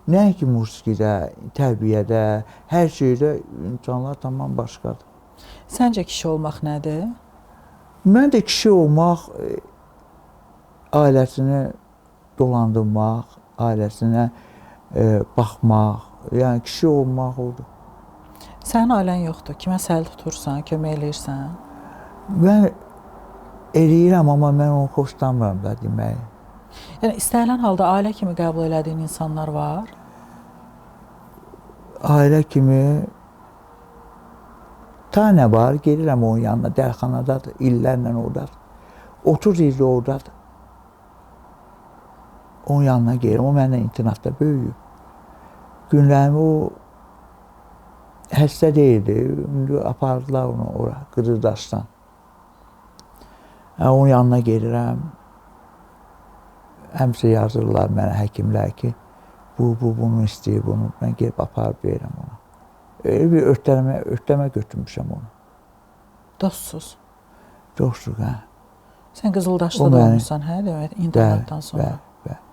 Nəinki musiqidə, tərbiyədə, hər şeydə insanlar tamam başqadır. Səncə kişi olmaq nədir? Mən də kişi olmaq, ailəsini dolandırmaq, ailəsinə baxmaq, yəni kişi olmaq odur. Sənin ailən yoxdur. Kimə səl tutursan, kömək eləyirsən? Mən eləyirəm, amma mən onu xoşlamıram da deməyi. Yəni istənilən halda ailə kimi qəbul elədiyin insanlar var? Ailə kimi Tane var, gedirəm onun yanına, dərxanadadır, illərlə oradadır. 30 ildir oradadır. Onun yanına gedirəm, o mənlə internatda böyüyüb. Günlərimi o xəstə deyildi, indi apardılar onu ora, Qızıldaşdan. Onun yanına gedirəm. Həmişə yazırlar mənə həkimlər ki, bu bunu istəyir, bunu. Mən gedib aparıb verirəm ona. Elə bir ötləmə götürmüşəm onu. Dostsuz. Dostluq, hə. Sən Qızıldaşda da olmusan, hə, demək, internatdan sonra. Bəli, bəli.